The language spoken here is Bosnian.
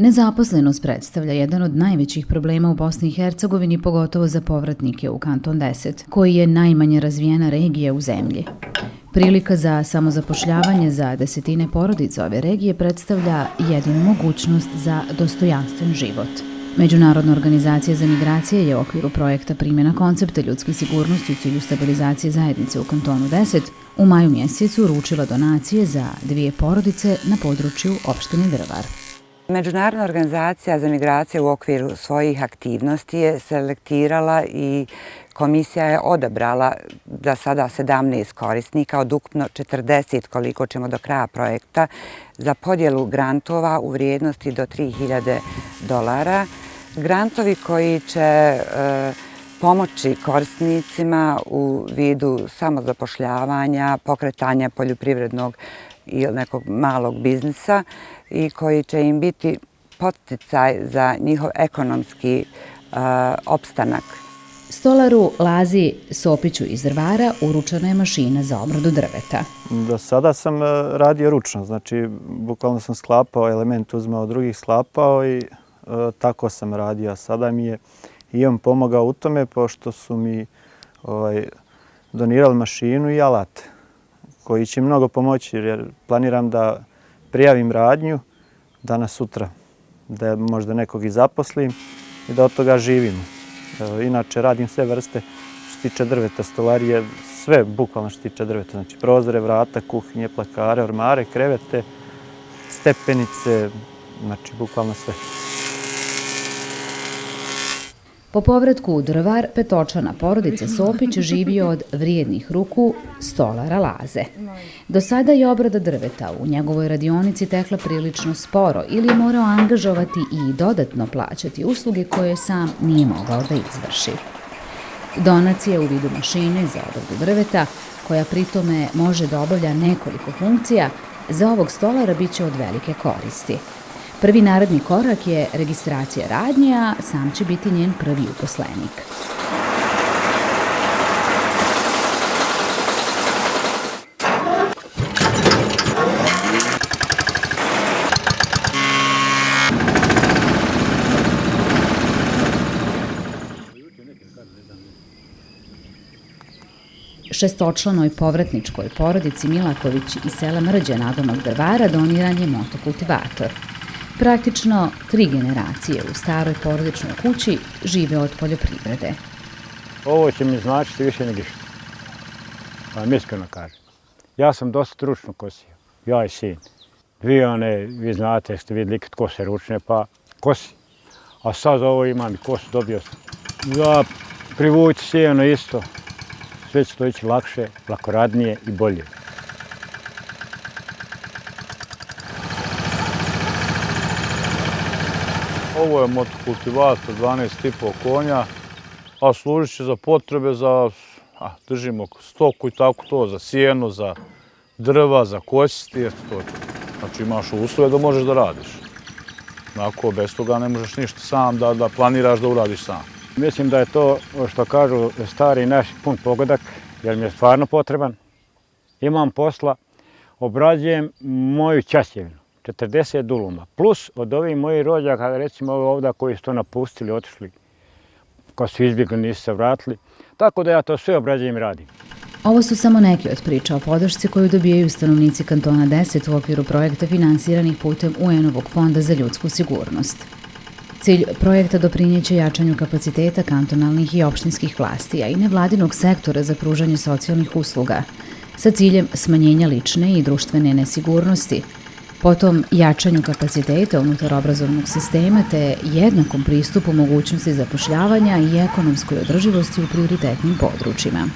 Nezaposlenost predstavlja jedan od najvećih problema u Bosni i Hercegovini, pogotovo za povratnike u Kanton 10, koji je najmanje razvijena regija u zemlji. Prilika za samozapošljavanje za desetine porodica ove regije predstavlja jedinu mogućnost za dostojanstven život. Međunarodna organizacija za migracije je u okviru projekta Primjena koncepta ljudske sigurnosti u cilju stabilizacije zajednice u Kantonu 10 u maju mjesecu uručila donacije za 2 porodice na području opštine Drvar. Međunarodna organizacija za migracije u okviru svojih aktivnosti je selektirala i komisija je odabrala za sada 17 korisnika od ukupno 40 koliko ćemo do kraja projekta za podjelu grantova u vrijednosti do $3.000. Grantovi koji će pomoći korisnicima u vidu samozapošljavanja, pokretanja poljoprivrednog ili nekog malog biznisa i koji će im biti podsticaj za njihov ekonomski opstanak. Stolaru Lazi Sopiću iz Drvara uručena je mašina za obradu drveta. Do sada sam radio ručno, znači bukvalno sam sklapao element, uzmao drugih, sklapao i tako sam radio. A sada mi je i on pomogao u tome pošto su mi donirali mašinu i alat koji će mnogo pomoći jer planiram da prijavim radnju danas sutra, da možda nekog i zaposlim i da od toga živimo. Inače radim sve vrste što se tiče drveta, stolarije, sve bukvalno što se tiče drveta, znači prozore, vrata, kuhinje, plakare, ormare, krevete, stepenice, znači bukvalno sve. Po povratku u Drvar, petočlana porodica Sopić živi od vrijednih ruku stolara Laze. Do sada je obrada drveta u njegovoj radionici tekla prilično sporo ili je morao angažovati i dodatno plaćati usluge koje sam nije mogao da izvrši. Donacija u vidu mašine za obradu drveta, koja pritome može da obavlja nekoliko funkcija, za ovog stolara bit će od velike koristi. Prvi naredni korak je registracija radnje, a sam će biti njen prvi uposlenik. Šestočlanoj povratničkoj porodici Milaković iz sela Mrđa nadomak Drvara doniran je motokultivator. Praktično 3 generacije u staroj porodičnoj kući žive od poljoprivrede. Ovo će mi značiti više nego što. Pa vam iskreno kažem. Ja sam dosta ručno kosio. Ja i sin. Vi znate, ste vidjeli kad kose ručne, pa kosi. A sad ovo imam i kosu, dobio sam. Ja privući sjeno isto. Sve će to ići lakše, lakoradnije i bolje. Ovo je motokultivator 12,5 konja, a služit će za potrebe za, držimo stoku i tako to, za sjeno, za drva, za kositi, to. Znači imaš uslove da možeš da radiš. Onako, bez toga ne možeš ništa sam da planiraš da uradiš sam. Mislim da je to, što kažu stari naš, pun pogodak, jer mi je stvarno potreban. Imam posla, obrađujem moju časjevinu. 40 duluma, plus od ovih mojih rođaka, recimo ovdje koji su to napustili, otišli, kad su izbjegli, nisu se vratili, tako da ja to sve obrađujem i radim. Ovo su samo neki od priča o podršci koju dobijaju stanovnici Kantona 10 u okviru projekta finansiranih putem UN-ovog fonda za ljudsku sigurnost. Cilj projekta doprinjeće jačanju kapaciteta kantonalnih i opštinskih vlasti, a i nevladinog sektora za pružanje socijalnih usluga, sa ciljem smanjenja lične i društvene nesigurnosti, potom jačanju kapaciteta unutar obrazovnog sistema te jednakom pristupu mogućnosti zapošljavanja i ekonomskoj održivosti u prioritetnim područjima.